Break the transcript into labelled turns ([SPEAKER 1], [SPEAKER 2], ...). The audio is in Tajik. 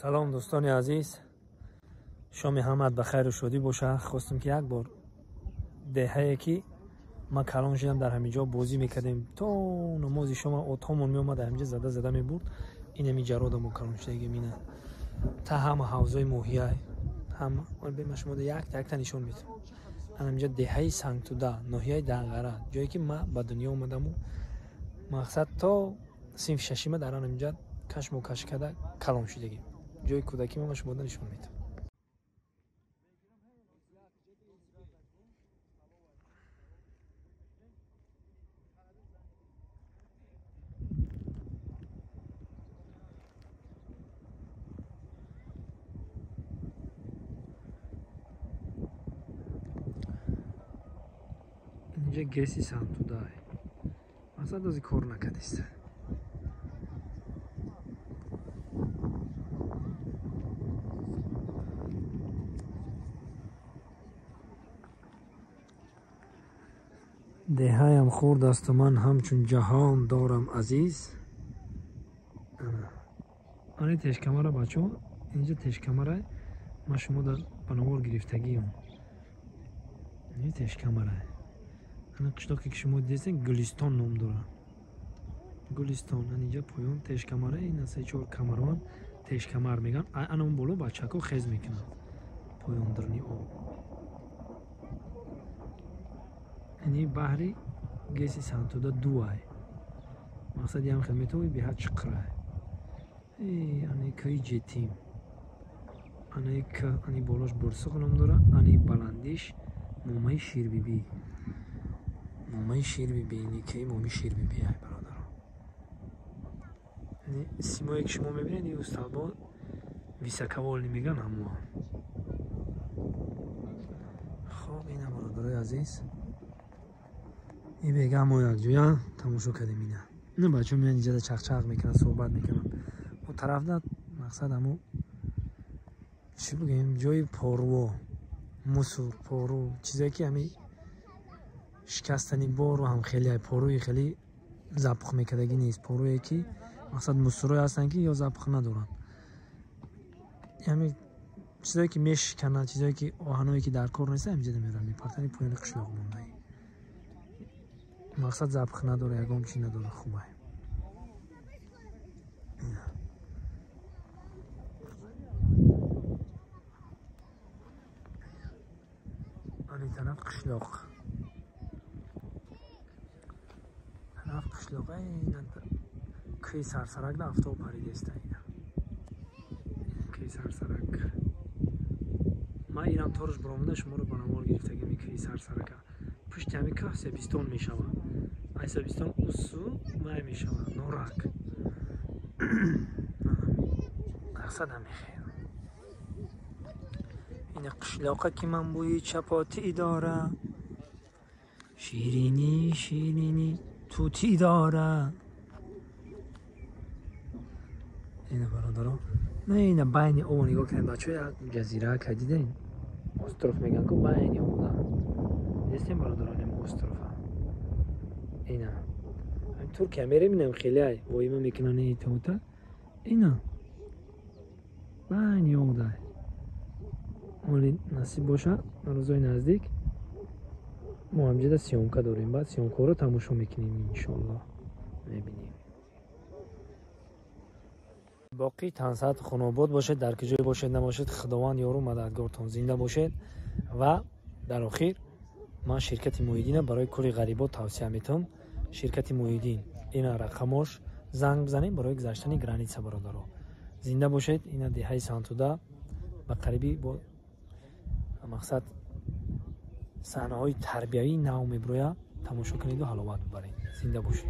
[SPEAKER 1] Салом дӯстони азиз, шоми ҳамат ба хайру шодӣ боша. Хостем ки як бор деҳае ки ман калон шудам дар ҳамин ҷо бозӣ мекардем, то намози шома отҳомон меомад ҳаминҷа зада зада мебурд. Ин ҳами ҷарода мо калон шудагим, ина та ҳама ҳавзои моҳияй ҳама бема шумо якта якта нишон медиҳам. Ҳаминҷа деҳаи Сангтуда, ноҳияи Данғара, ҷое ки ман ба дунё омадаму мақсад то синфи шашима дар ҳаминҷа кашмокаш карда калон шудагим. Ҷои кӯдакӣ ман шумода нишон медиҳам. Инҷа ГЭСи Сангтудай. Мақсад ози кор накардист. Деҳаям хурд асту ман ҳамчун ҷаҳон дорам азиз. Ани тешкамара бачо, инҷа тешкамара ман шумо дар ба навор гирифтагиам. Ини тешкамара. Ана қишлоқе ки шумо дидестен Гулистон ном дорад. Гулистон, ан инҷа поён тешкамара, ина се-чор камароан тешкамар мегӯянд. Ана он боло бачако хез мекунанд. Поён даруни об. Ини баҳри ГЭСи Сангтуда дуай. Мақсади ҳам хел метавони беҳад чиқрай. Ани кӯи Ҷетим. Ани к ани болош Бурсуқ ном дорад, ани баландиш Момаи Ширбибӣ. Момаи Ширбибӣ, ини кӯи Моми Ширбибӣ ай бародарон. Ини симое ки шумо мебинед, ин усталбо високовольный мегӯянд ҳамоа. Хоб, ина бародарои азиз. Ин бега мо якҷоя тамошо кардем ина. Ина бачаҳо меянд инҷа чақчақ мекунанд, суҳбат мекунанд. Он тарафда мақсад ҳамо чӣ бигӯем, ҷои порво, мусур, пору, чизое ки ҳами шикастани бору ҳам хеле поруи хеле запах мекардагӣ нест. Поруе ки мақсад мусурое ҳастанд ки ё запах надоранд. Ҳами чизое ки мешикананд, чизое ки оҳаное ки дар кор нест, ҳаминҷа меоранд мепартанд, поёни қишлоқ мондаи. Мақсад запах надора, ягон чи надора, хубай. Ани тараф қишлоқ. Тараф қишлоқ, ина кӯи Сарсарак да автобус паридеста ина. Кӯи Сарсарак. Ман инам торш баромада шуморо ба навор гирифтагим кӯи Сарсарака. Пушти ҳами кӯҳ Себистон мешавад. Ай Себистон усу май мешавад, Норак. Мақсад ҳами хел. Ина қишлоқа ки ман бӯи чапотӣ дора, ширинӣ ширинӣ тутӣ дора. Ина бародарон, на ина байни обо нигоҳ кунед бачаҳо, як ҷазира ка дидем? Остров мегӯянд ку байни обда. Дидестем бародарон ин острова. Ина Туркия мерем, инам хеле ай воима мекунанд ин тота. Ина байни обда. Оли насиб боша, рӯзои наздик мо ҳамҷода съёмка дорем, баъд съёмкаро тамошо мекунем иншоаллоҳ, мебинем. Боқӣ тансаат хунобод бошед, дар куҷое бошед набошед, Худованд ёру мададгортон, зинда бошед. Ва дар охир ман ширкати Муҳиддина барои кори ғарибо тавсия метавам. Ширкати Муҳиддин, ина рақамош занг бизанем барои гузаштани граница бародаро. Зинда бошед. Ина деҳаи Сангтуда ба қарибӣ бо мақсад саҳнаҳои тарбиявии нав мебирояд, тамошо кунеду ҳаловат бибаред. Зинда бошед.